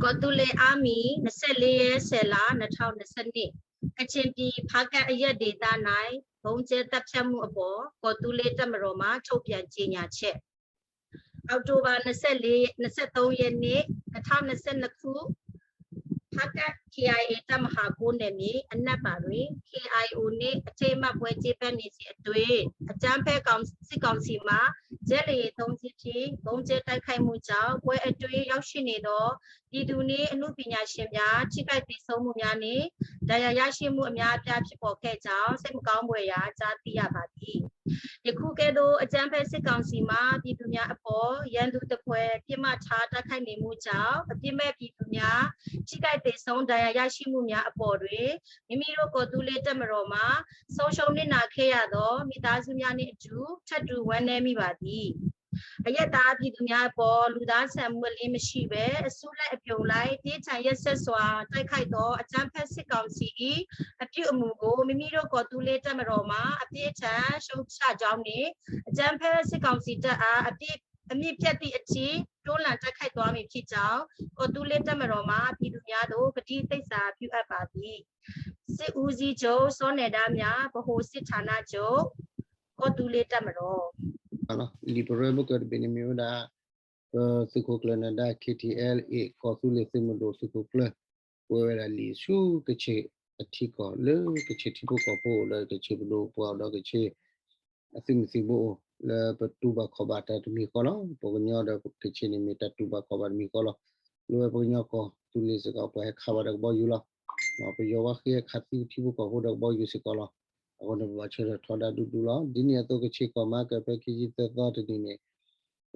ကီၢ်သူလ့ၤ Army နှစ်ဆယ့်လေးရက် ဆယ့်လ နှစ်ထောင့်နှစ်ဆယ့်နှစ် ကချင်ပြည် ဖားကန့်အရပ်ဒေသ၌ ဗုံးကြဲသတ်ဖြတ်မှုအပေါ် ကော်သူလ့ၤတပ်မတော်မှ ထုတ်ပြန်ကြေညာချက်။ အောက်တိုဘာ နှစ်ဆယ့်လေး နှစ်ဆယ့်သုံးရက်နေ့ နှစ်ထောင့်နှစ်ဆယ့်နှစ်ခု ဖားကန့် KIA တပ်မဟာကိုး နယ်မြေ အနက်ပါတွင် KIO နှင့် အထိမ်းအမှတ်ပွဲ ကျင်းပနေစဉ်အတွင်း အကြမ်းဖက်ကောင်စစ်ကောင်စီမှ ဂျက်လေယာဉ်သုံးစီးဖြင့် ဗုံးကြဲတိုက်ခိုက်မှုကြောင့် ပွဲအတွင်းရောက်ရှိနေသော ပြည်သူနှင့် အနုပညာရှင်များ ထိခိုက်သေဆုံးမှုများနှင့် ဒဏ်ရာရရှိမှုအများအပြား ဖြစ်ပေါ်ခဲ့ကြောင်း စိတ်မကောင်းဖွယ်ရာ ကြားသိရပါသည်။ ယခုကဲ့သို့ အကြမ်းဖက်စစ်ကောင်စီမှ ပြည်သူများအပေါ် ရန်သူသဖွယ် ပစ်မှတ်ထား တိုက်ခိုက်နေမှုကြောင့် အပြစ်မဲ့ပြည်သူများ ထိခိုက်သေဆုံး ဒဏ်ရာရရှိမှုများအပေါ်တွင် မိမိတို့ ကော်သူလ့ၤတပ်မတော်မှ ဆုံးရှုံးနစ်နာခဲ့ရသော မိသားစုများနှင့်အတူ ထပ်တူဝမ်းနည်းမိပါသည်။ အရပ်သားပြည်သူများအပေါ် လူသားဆန်မှုအလင်းမရှိဘဲ အစုလိုက်အပြုံလိုက် ပြင်းထန်ရက်စက်စွာ တိုက်ခိုက်သော အကြမ်းဖက်စစ်ကောင်စီ၏ အပြုအမူကို မိမိတို့ ကော်သူလ့ၤတပ်မတော်မှ အပြင်းအထန် ရှုတ်ချကြောင်းနှင့် အကြမ်းဖက်စစ်ကောင်စီတပ်အား အပြစ် အမြစ်ပြတ်သည့်အထိ တွန်းလှန်တိုက်ခိုက်သွားမည်ဖြစ်ကြောင်း ကော်သူလ့ၤတပ်မတော်မှ ပြည်သူများသို့ ကတိသစ္စာပြုအပ်ပါသည်။ စစ်ဦးစီးချုပ် စောနယ်ဒါမြ ဗဟိုစစ်ဌာနချုပ် ကော်သူလ့ၤတပ်မတော် လံာ်ပရၢဘၢၣ်ကၢတဘ့ၣ်န့ၣ်မ့ၢ်ဝဲဒၣ် ပသုးခိၣ်ကျၢၢ်နဒါ KTLA ကီၢ်သူလ့ၤသုးမုၢ်ဒိၣ်သုးခိၣ်ကျၢၢ် ကွဲးဝဲဒၣ်လံာ်ဆူကချ့ၣ်အထံကီၢ် လၢကချ့ၣ်ထံဖိကီၢ်ဖိအိၣ် ဒီးကချ့ၣ်ပဒိၣ်ပှၤအိၣ်ဒီးကချ့ၣ် အသုးမုၢ်သံၣ်ဘိအိၣ် လၢပတူၢ်ဘၣ်ခီၣ်ဘၣ်တၢ်တမံၤဃီလီၤ. ပှၤကညီဒီးကချ့ၣ်န့ၣ်မ့ၢ်တၢ်တူၢ်ဘၣ်ခီၣ်ဘၣ်တမံၤဃီလီၤ. လၢပှၤကညီကီၢ်သူလ့ၤစ့ၢ်ကီး ပှၤဟဲခးဘၣ်ဒီးကဘီယူၤလီၤ. ပယီၤဝါဃံဟဲခးသံပထံဖိကီၢ်ဖိဒီးကဘီယူၤစ့ၢ်ကီးလီၤ. အဃိန့ၣ် ပဘၣ်ဆၢထၢၣ်ထီဒါဒူဒူလီၤ. ဒ်န့ၣ်အသိးကချ့ၣ်ကီၢ်မၤကၢၢ်ဖဲခံဆံသၢသီတနံၤန့ၣ်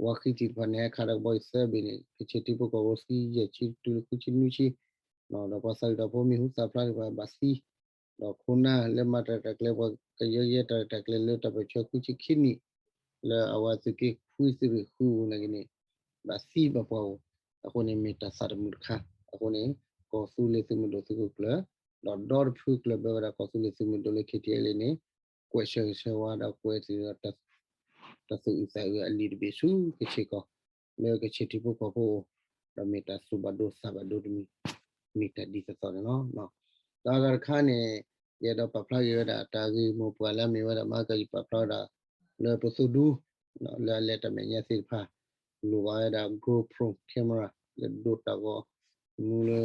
ဝါဃံသ့ၣ်တဖၣ်န့ၣ် ဟဲခးဒီးကဘီယူၤသၢဘ့ၣ်န့ၣ် ကချ့ၣ်ထံဖိကီၢ်ဖိသံယဲၢ်ဆံတုၤလၢဃုဆံနွံဆံ ဒီးပှၤသးဝံၣ်တၢ်ဖိမံၤဟူသၣ်ဖျါသ့ၣ်တဖၣ်ဘၣ်သံ, ဒီးခိၣ်နၢ်လၢမၤတၢ်ရဲၣ်တၢ်ကျဲၤ ပှၤကယဲၢ်ယဲၢ်တၢ်ရဲၣ်တၢ်ကျဲၤလၢတၢ်ပၢၢ်ဆၢဃုဆံခံနံၣ် လၢအဝဲသုးက့ခွံသုးရ့ၣ်ဃုပူၤန့ၣ်က့ၤန့ၣ် ဘၣ်သံဘၣ်ပှၤဧိၤ, အဃိန့ၣ်မ့ၢ်တၢ်သးတမုာ်တခါ, အဃိန့ၣ် ကီၢ်သူလ့ၤသုးမုၢ်ဒိၣ်သုးခိၣ်ကျၢၢ် ဒီးဒီတဖုကျၢၢ်ဘၢဝဲဒၣ်ကီၢ်သူလ့ၤသုးမုၢ်ဒိၣ်လၢ KTLA န့ၣ် ကွဲးဆၢဂ့ၤဆၢဝါဒီးကွဲးသ့ၣ်ဒီး တၢ်သူၣ်အုးသးအုးအလံာ်တဘ့ၣ်ဆူကချ့ၣ်ကီၢ် လၢကချ့ၣ်ထံဖိကီၢ်ဖိအအိၣ်, ဒီးမ့ၢ်တၢ်သူၣ်ဘၣ်ဒိသးဘၣ်ဒိတမံၤ, မ့ၢ်တၢ်ဒ်သိးသိးန့ၣ်လီၤ. ဒီးအဂၤတခါန့ၣ် ယအဲၣ်ဒိးပာ်ဖျါက့ၤဝဲဒၣ် တၢ်ဂ့ၢ်မိၢ်ပှၢ်လၢအမ့ၢ်ဝဲဒၣ် မဟါကယပာ်ဖျါဝဲဒၣ် လၢပသိၣ်ဒူ လၢအလဲၤတၢ်မဲာ်ညါသ့ၣ်တဖၣ် လိၣ်ဘၣ်ဝဲဒၣ် GoPro camera လၢဒိးတၢ်ဂီၤမူလၢ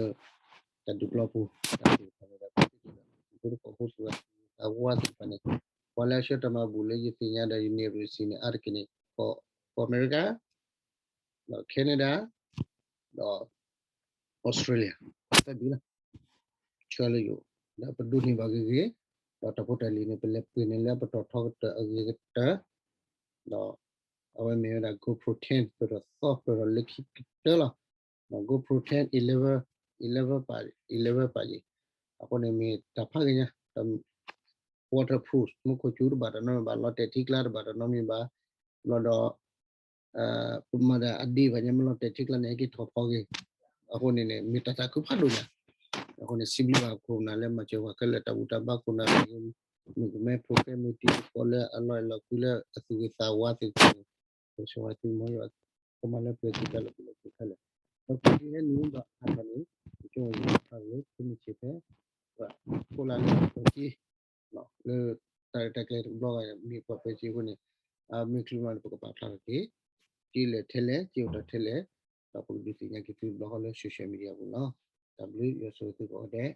တၢ်ဒုးပျီပူၤ တၢ်သ့ၣ်တဖၣ်န့ၣ်ဒီး ပသုးခိၣ်သးဝါသ့ၣ်တဖၣ်န့ၣ် ပှၤလၢအဆှၢတၢ်မၤဘူၣ်လၢယသ့ၣ်ညါဒီးယန့ၢ်ရံၣ်စံးန့ၣ် အါတက့ၢ်န့ၣ် ကီၢ်အမဲရကၤ ဒီး Canada ဒီး Australia သၢဘ့ၣ်လီၤ. ဆှၢလၢယအိၣ် ဒီးပဒိးန့ၢ်ဘၣ်ဂ့ၤဂ့ၤ, ဒီးတၢ်ဖိတၢ်လံၤန့ၣ် ပလဲၤပှ့ၤန့ၢ်လၢပတီၢ်ထီကတၢၢ်အဂ့ၤကတၢၢ်, ဒီးအဝဲမ့ၢ်ဝဲဒၣ် GoPro ten ပၢၢ်ထီၣ်သီပၢၢ်ထီၣ်လၢခံကတၢၢ်လီၤ. GoPro ten eleven, eleven ပာ်, eleven ပာ်ယံၤ, အဃိန့ၣ်မ့ၢ်တၢ်ဖးဂ့ၤညါ, တၢ် waterproof မူခိၣ်စူၤတဘၣ်တၢ်နီတမံၤဘၣ်, လီၤတဲာ်ထံကျါတဘၣ်တၢ်နီတမံၤဘၣ်, ဘျီဒီး ပမၤဒၣ်အဒ့ဘၣ်ညါ မ့ၢ်လီၤတဲာ်ထံကျါန့ၣ် ဟဲက့ၤထီၣ်ဖီက့ၤ, အဃိန့ၣ်န့ၣ် မ့ၢ်တၢ်သးခုဖးဒိၣ်ညါ, အဃိန့ၣ် စံးဘျုးဘၣ်ခိၣ်နၢ်လၢမၤစၢၤပှၤခဲလၢာ်တၢ်ဘူၣ်တၢ်ဘါခိၣ်နၢ် မုၣ်ကမဲဖိဃဲမုၢ်တံၤသကိးလၢအလီၤအဲၣ်လီၤကွံလၢအသူၣ်ဂ့ၤသးဝါသ့ၣ်တဖၣ်န့ၣ် ပဆၢဝါသုမီၤယွၤ ကမၤလၢပှဲၤသုတၢ်လၢပလၢသုခဲလၢာ်, ဒီးပှၤကဟဲနုာ်ဒီးအါထီၣ်န့ၣ် ပကၠိဝဲယဖးလၢသုမုၢ်ဆ့ၣ်ဖဲ ပှၤခိၣ်လၢလၢပှဲၤက့ လၢတၢ်ရဲၣ်တၢ်ကျဲၤတဘျီဂၤမ့ၢ်ပှၤပၢၤက့အဃိန့ၣ် မ့ၢ်ချုးမးန့ၣ် ပကပာ်ဖျါထီၣ်က့ၤ က့လဲၣ်ထဲလဲၣ် က့အိၣ်တၢ်ထဲလဲၣ်, ဒီးပကဒုးသ့ၣ်ညါက့ၤသုတဘျီဃီလၢ social media ပူၤလီၤ. တၢ်ဘျုးယွၤဆိၣ်ဂ့ၤသုကိးဂၤဒဲး